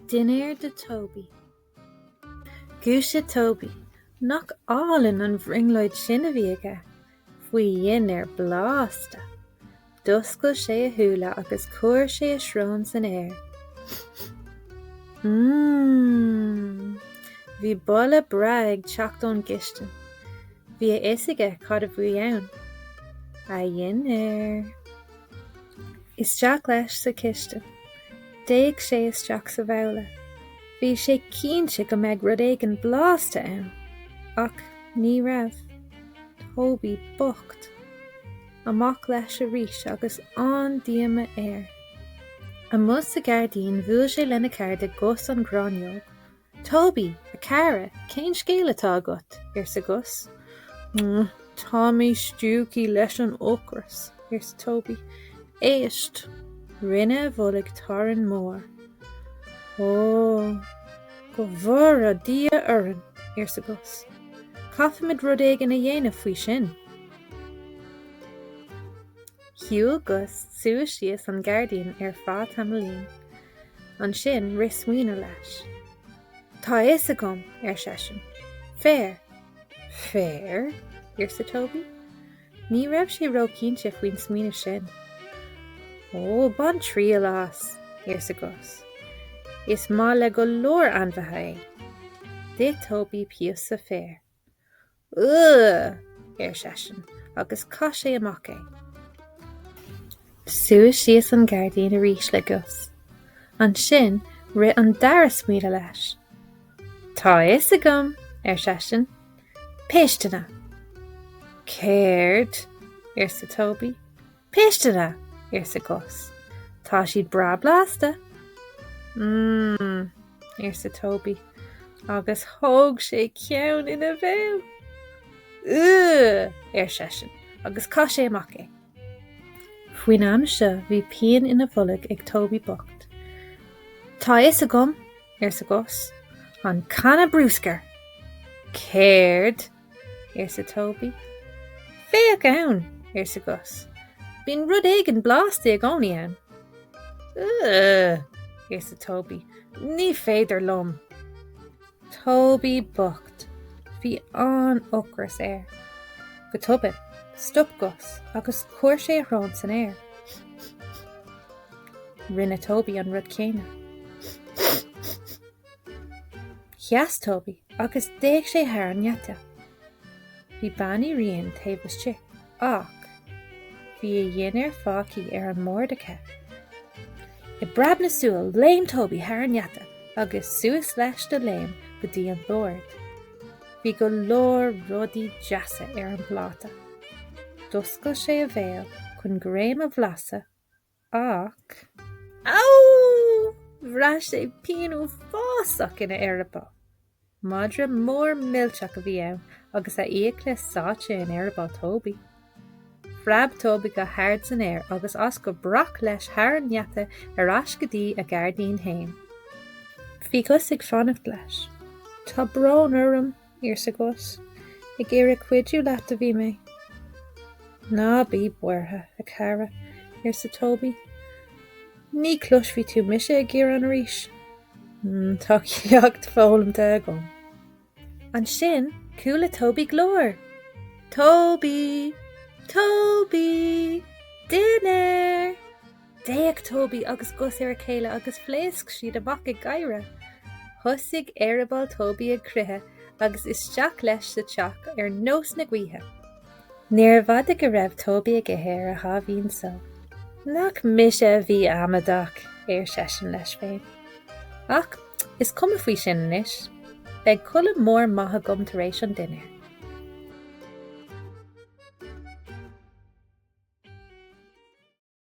Dinnéar do Toby. Dhúisigh Toby. Nach álainn an bhrionglóid sin a bhí aige! Faoi dhinnéar blasta! D'oscail sé a shúile agus chuir sé a srón san aer. Mmm! Bhí boladh breá ag teacht ón gcistin. Bhí a fhios aige cad a bhí ann. A dhinnéar! Isteach leis sa chistin. D'fhéach sé isteach sa bhabhla. Bhí sé cinnte go mbeadh rud éigin blasta ann. Ach ní raibh. Toby bocht. Amach leis arís agus an-díomá air. Amuigh sa ghairdín bhuail sé lena chairde Gus an ghráinneog. Toby, a chara, cén scéal atá agat? arsa Gus. Tá mé stiúgtha leis an ocras, arsa Toby. Éist! Rinne a bholg torann mór. Ó, go bhfóire Dia orainn, arsa Gus. Caithfimid rud éigin a dhéanamh faoi sin. Shiúil Gus suas síos an gairdín ar feadh tamaillín. Ansin rith smaoineamh leis. Tá a fhios agam, ar seisean. Féar! Féar? arsa Toby. Ní raibh sé róchinnte faoin smaoineamh sin. Ó, bain triail as, arsa Gus. Is maith le go leor ainmhithe é. D'ith Toby píosa féir. Ugh! ar seisean agus chaith sé amach é. Suas síos an gairdín arís le Gus. Ansin rith an dara smaoineamh leis. Tá a fhios agam, ar seisean. Péisteanna! Céard? arsa Toby. Péisteanna! arsa Gus. Tá siad breá blasta! Mmm, arsa Toby agus thóg sé ceann ina bhéal. Ugh! ar seisean agus chaith sé amach é. Faoin am seo bhí pian ina bholg ag Toby bocht. Tá a fhios agam, arsa Gus. An canna bruscair! Céard? arsa Toby. Féach ann, arsa Gus. Bíonn rud éigin blasta i gcónaí ann. Ugh! arsa Toby. Ní féidir liom. Toby bocht. Bhí an-ocras air. Go tobann, stop Gus agus chuir sé a shrón san aer. Rinne Toby an rud céanna. Sheas Toby agus d'fhéach sé thar an ngeata. Bhí Bean Uí Riain taobh istigh ach bhí a dhinnéar fágtha ar an mbord aici. I bpreab na súl, léim Toby thar an ngeata agus suas leis de léim go dtí an bord. Bhí go leor rudaí deasa ar an bpláta. D'oscail sé a bhéal chun greim a bhlaiseadh Ach, Au! Bhraith sé pian uafásach ina eireaball. Madra mór millteach a bhí ann agus a fhiacla sáite in eireaball Toby. Phreab Toby go hard san aer agus as go brách leis thar an ngeata ar ais go dtí a ghairdín féin. Bhí Gus ag fanacht leis. Tá brón orm, arsa Gus. Ag iarraidh cuidiú leat a bhí mé. Ná bí buartha, a chara, arsa Toby. Ní chloisfidh tú mise ag gearán arís. Tá ceacht foghlamtha agam. Ansin chuala Toby glór. Toby! Toby! Dinnéar! D'fhéach Toby agus Gus ar a chéile agus phléasc siad amach ag gáire. Thosaigh eireaball Toby ag croitheadh agus isteach leis sa teach ar nós na gaoithe. Níorbh fhada go raibh Toby ag ithe ar a sháimhín só. Nach mise a bhí amaideach, ar seisean leis féin. Ach is cuma faoi sin anois. Beidh codladh mór maith agam tar éis an dinnéir.